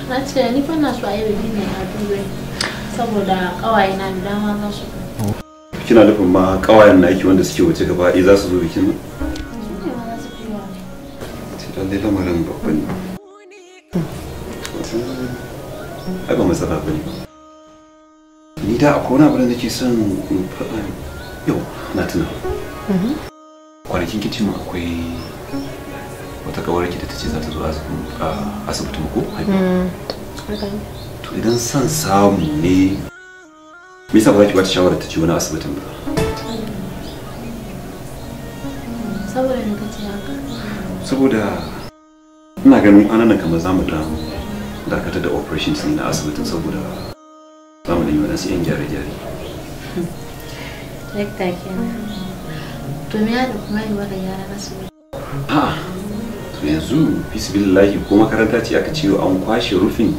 Na ce ni fa na so a yi bikin ne a Turai saboda kawaye na da dama za su. Kina nufin ma kawayen naki wanda suke waje gaba ɗaya za su zo bikin nan? Su ne ma za su fi yawa ne. Sai lallai lamarin babba ne. Ai ba matsala ba ne ba. Ni da akwai wani abu da nake son in faɗa yau na tuna. Kwanakin kin ce min akwai wata ƙawarki da ta ce za ta zo asibitin ko? To idan son samu ne, me yasa ba za ki bata shawarar ta ce wani asibitin ba? Saboda me kace haka? Saboda ina ganin kwanan nan kamar za mu dan dakatar da operations ne na asibitin saboda za mu dan yi waɗansu 'yan gyare-gyare. Dakta kenan. To me ya da kuma yi maka gyaran asibiti? A'a, to yanzu bisbillahi ko makaranta ce aka ce an kwashe rufin,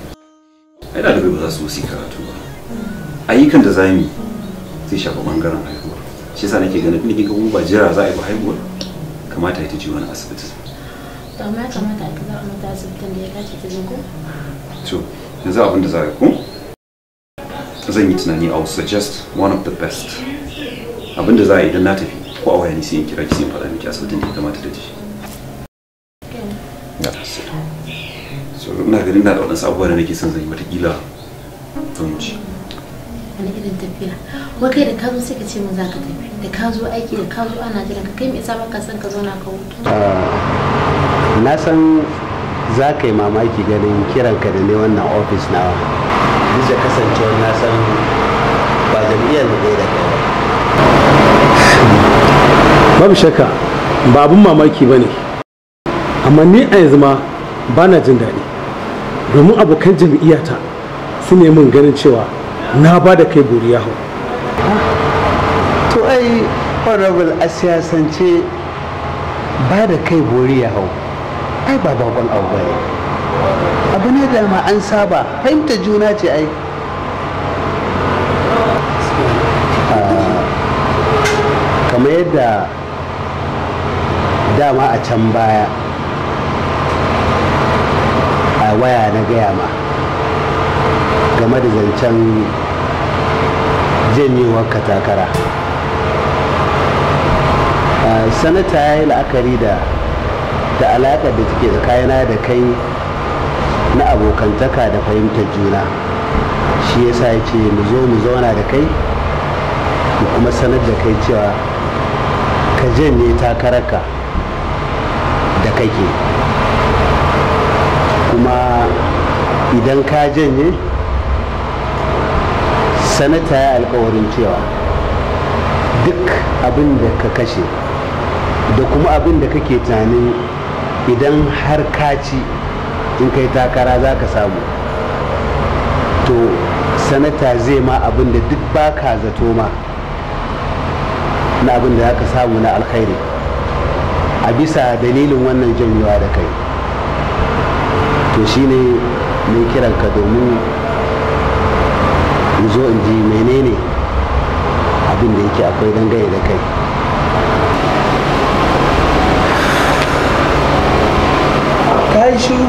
ai ɗalibai ba za su yi karatu ba. Ayyukan da za mu yi zai shafi ɓangaren haihuwa. Shi yasa nake ganin tunda kinga kuma ba jira za a yi ba haihuwar, kamata ita ce wani asibiti. To amma ya kamata a zaɓa mata asibitin da ya dace ta je ko? To yanzu abin da za a yi ko? Zan yi tunani, I will suggest one of the best. Abin da za a yi idan na tafi ko a waya ne sai in kira ki sai in faɗa miki asibitin da ya kamata ta je. So ina ganin na da waɗansu abubuwa da nake son zan yi wataƙila zan wuce. Wani irin tafiya? Wai kai da ka zo sai ka ce min za ka tafi. Da ka zo aiki da ka zo ana jiran ka, kai me yasa baka son ka zauna ka huta? Na san za ka yi mamaki ganin kiranka da ne wannan ofis nawa. Duk da kasancewar na san ba jam'iyyar mu ɗaya da kai ba. Babu shakka ba abin mamaki ba ne, amma ni a yanzu ma ba na jin daɗi domin abokan jam'iyyata su ne min ganin cewa na ba da kai bori ya hau. To ai honorable, a siyasance ba da kai bori ya hau ai ba bakon abu ba ne. Abu ne da ma an saba, fahimta juna ce ai. Kamar yadda dama a can baya a waya na gaya ma game da zancen janyewar ka takara, sanata ya yi la'akari da alaƙar da take tsakanina da kai na abokantaka da fahimtar juna, shi yasa ya ce mu zo mu zauna da kai mu kuma sanar da kai cewa ka janye takararka da kake, kuma idan ka janye, sanata ya alkawarin cewa duk abin da ka kashe da kuma abin da kake tunanin idan har ka ci in kai takara za ka samu, to sanata zai ma abin da duk baka zato ma na abin da za ka samu na alkhairi a bisa dalilin wannan janyewa da kai. To shine mai kiranka domin in zo in ji menene abin da yake akwai dangane da kai. Ka yi shiru.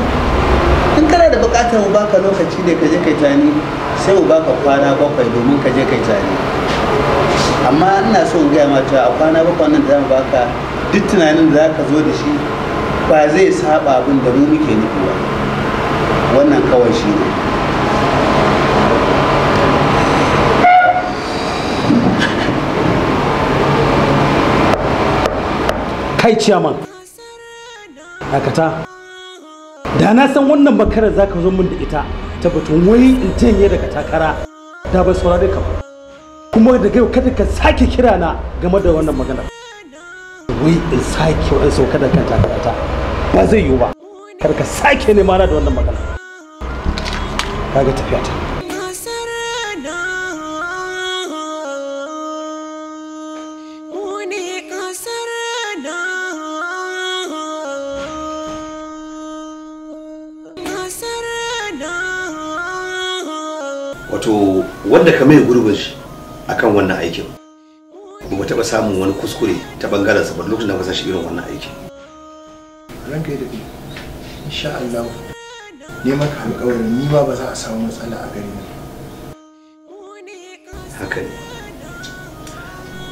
In kana da bukatar mu baka lokaci ne ka je kai tani, sai mu baka kwana 7 domin ka je kai tani. Amma ina so in gaya ma cewa a kwana 7 nan da zamu baka, duk tunanin da zaka zo da shi ba zai saba abin da mu muke nufi ba. Wannan kawai shi ne. Kai ciyaman, dakata. Da na san wannan makarar za ka zo min da ita ta batun wai in janye daga takara, da ban saurare ka ba. Kuma daga yau kada ka sake kira na game da wannan maganar. Wai in sake wani sauka da kan takarata ba zai yiwu ba. Kada ka sake nema na da wannan magana. Kaga tafiya ta. Wato wanda ka mai gurbin shi akan wannan aikin, ba mu taɓa samun wani kuskure ta bangaren sa ba lokacin da muka sa shi irin wannan aikin. Ranka ya daɗe, insha Allah Ne maka alƙawarin ni ma ba za a samu matsala a gare ni. Haka ne.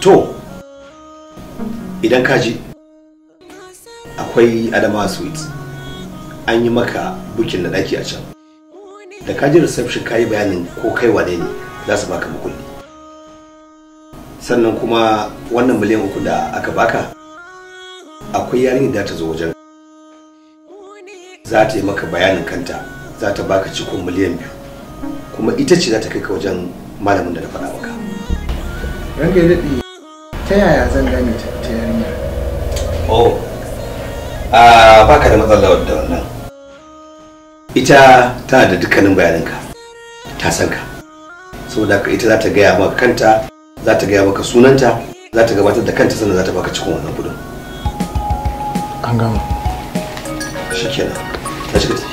To, idan ka je akwai Adamawa Suites, an yi maka bukin na daki a can. Da ka je reception ka yi bayanin ko kai wane ne, za su baka makulli. Sannan kuma wannan 3 miliyan da aka baka, akwai yarinyar da ta zo wajen, za ta yi maka bayanin kanta, za ta baka cikon 2 miliyan, kuma ita ce za ta kai ka wajen malamin da na faɗa maka. Ranka ya daɗe, ta yaya zan gane ta yarinyar? Oh, a baka da matsala da wannan. Ita tana da dukkanin bayananka, ta san ka, saboda haka ita za ta gaya maka kanta, za ta gaya maka sunanta, za ta gabatar da kanta, sannan za ta baka cikon wannan kudin. An gama. Shikenan, ta shiga tafi.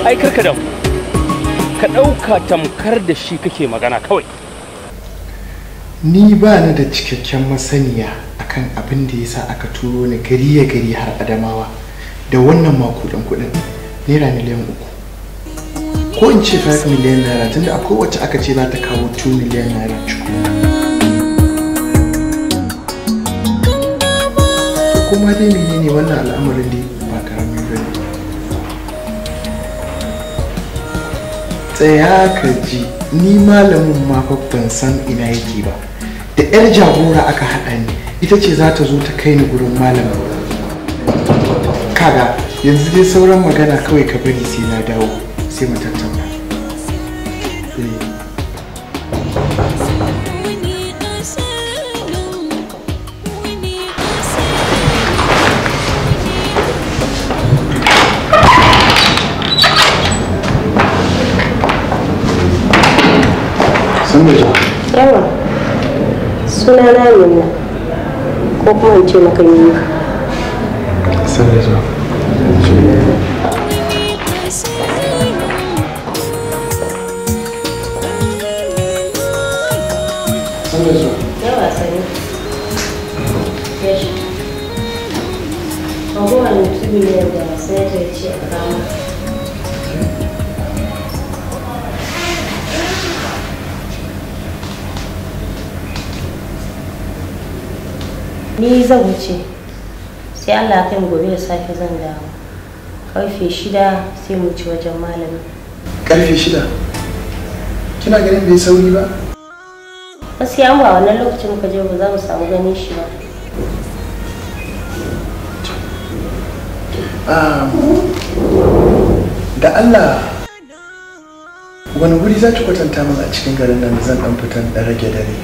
Ai karka damu, ka ɗauka tamkar da shi kake magana kawai. Ni ba ni da cikakken masaniya akan abin da yasa aka turo ni gari ya gari har Adamawa da wannan makudan kuɗin naira 3 miliyan, ko in ce 5 miliyan naira, tunda akwai wacce aka ce za ta kawo 2 miliyan naira ciko. Kuma dai menene wannan al'amarin dai ba karamin bane. Tsaya ka ji, ni malamin ma fa ban san ina yake ba. Da yar jagora aka haɗa ni, ita ce za ta zo ta kai ni gurin malamin. Kaga yanzu dai sauran magana kawai ka bari sai na dawo, sai mu tattauna. Eh. San da zuwa. Yawa, suna na Minna, ko kuma in ce maka Minna. San da zuwa. San da zuwa. Yawa, sani. Yashi. Ragowar 2 miliyan da sanata ya ce a kama. Ni zan wuce, sai Allah ya kai mu gobe da safe zan dawo. Karfe 6 sai mu ci wajen malamin. Karfe 6? Kina ganin bai sauri ba? Gaskiya an ba wannan lokacin muka je ba za mu samu ganin shi ba. Da Allah wani wuri za ki kwatanta min a cikin garin nan da zan dan fitan dan rage dare?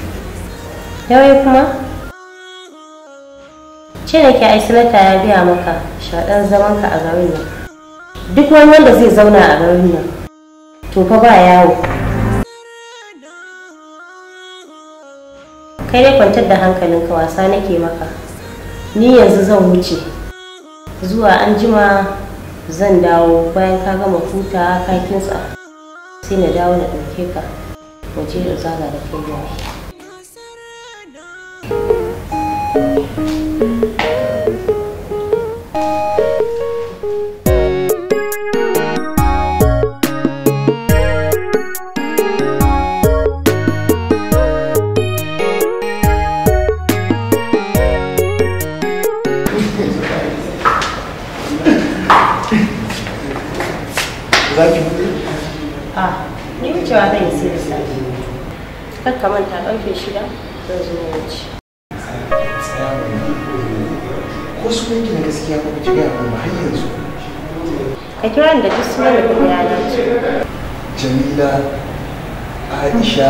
Yawai kuma? Ce da ke ai sanata ya biya maka shaɗan zamanka a garin nan. Duk wani wanda zai zauna a garin nan, to fa ba yawo. Kai dai kwantar da hankalinka, wasa nake maka. Ni yanzu zan wuce. Zuwa an jima zan dawo, bayan ka gama huta ka kintsa. Sai na dawo na ɗauke ka. Mu je in zaga da kai gari. Za ki buɗe? Ah, ni wucewa zan yi sai da safe. Kar ka manta karfe 6 zan zo wuce. Ko sunan ki na gaskiya ba ki gaya min ba har yanzu. Ka kira ni da duk sunan da kaga ya dace. Jamila, Aisha,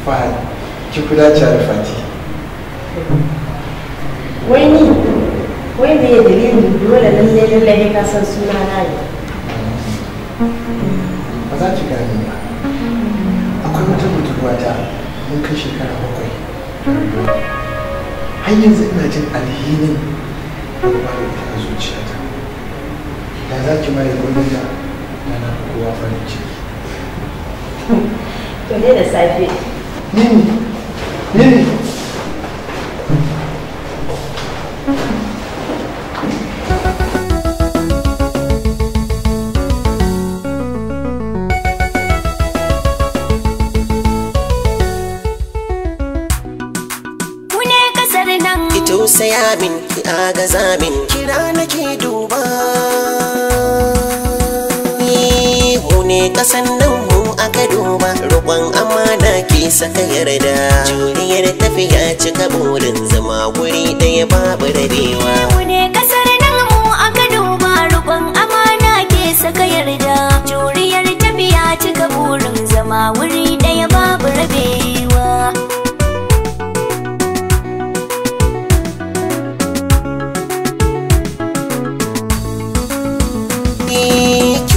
Fahad, ki fi dacewa da Fati. Wai ni, wai me dalilin dole lalle lalle ka san suna na ne? Ba za ki gane ba. Akwai wata budurwata mun kai shekara 7. Har yanzu ina jin alhinin rabuwa da ita a zuciyata. Da za ki maye gurbinta, da na fi kowa farin ciki. To ne da safe. Mimi, Mimi. Tausaya min ki agaza min kira nake duba. Mu ne kasan nan mu aka duba, roƙon amana ke saka yarda. Juriyar tafiya cika burin zama guri ɗaya babu rabewa. Mu ne kasar nan mu aka duba, roƙon amana ke saka yarda. Juriyar tafiya cika burin zama wuri ɗaya babu rabewa.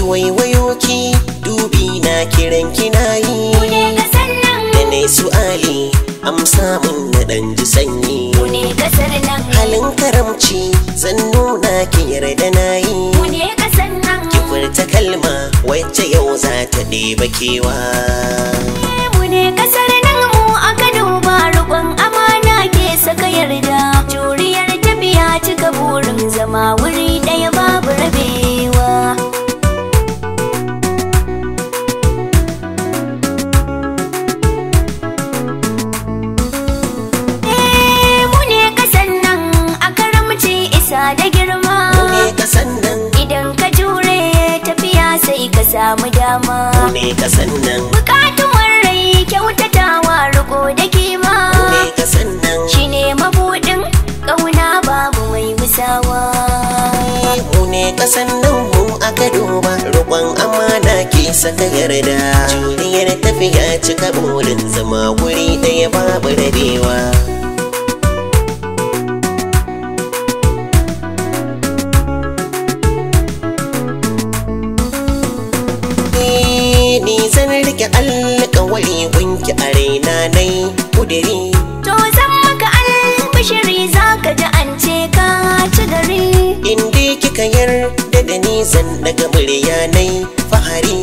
Waiwayo ki dubi na kiran kina yi, da nai su'ali amsa mun na dan ji sanyi. Halin karamci zan nuna ki yarda na yi, ki furta kalma wacce yau za ta ɗeba kewa. Mu ne kasar nan mu aka duba, roƙon amana ke saka yarda. Juriyar tafiya cika burin zama wuri ɗaya babu rabewa. Da girma idan ka jure tafiya sai ka samu dama. Bukatuwar rai kyautatawa riko da kima, shine mabudin kauna babu mai musawa. Mu ne kasan nan mu aka duba, roƙon amana ke saka yarda. Juriyar tafiya cika burin zama guri ɗaya babu rabewa. Ni zan rike alƙawari gunki a raina nai kudiri. To zan maka albishiri zaka ji an ce ka ci gari. Inde kika yarda da ni zan daga murya nai fahari.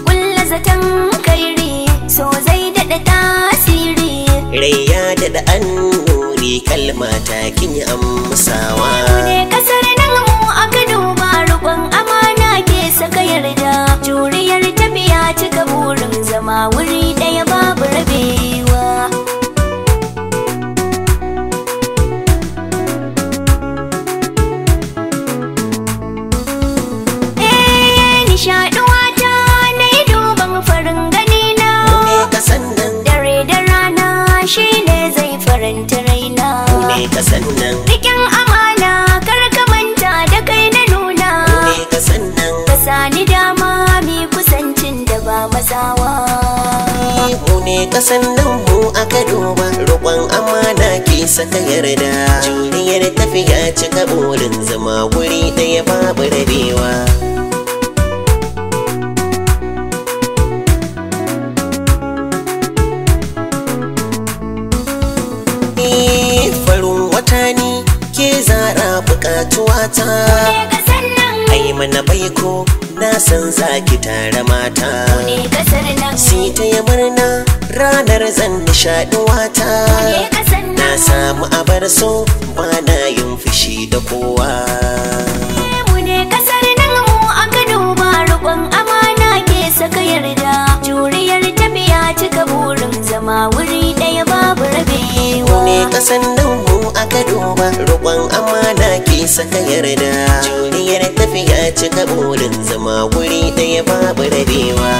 Kulla zaton kairi so zai daɗa tasiri. Rai ya daɗa annuri kalma ta kin yi amsawa. Mu ne kasar nan mu aka duba, roƙon amana ke saka yarda. Juriyar tafiya cika burin zama wuri ɗaya babu rabewa. Eh, nishaɗuwa ta na yi duban farin gani na. Dare da rana shine zai faranta raina. Rikin amana kar ka manta da kai na nuna. Ka sani dama mi kusancin da ba matsawa. Mu ne kasan nan mu aka duba, roƙon amana ke saka yarda. Juriyar tafiya cika burin zama guri ɗaya babu rabewa. Farin wata ni ke zara bukatuwa ta, ai mana baiko na san zaki tare mata. Si ta yi murna ranar zan nishaɗuwa ta, na samu abar so ba na yin fushi da kowa. Mu ne kasar nan mu aka duba, roƙon amana ke saka yarda. Juriyar tafiya cika burin zama wuri ɗaya babu rabewa. Mu ne kasan nan mu aka duba, roƙon amana ke saka yarda. Juriyar tafiya cika burin zama wuri ɗaya babu rabewa.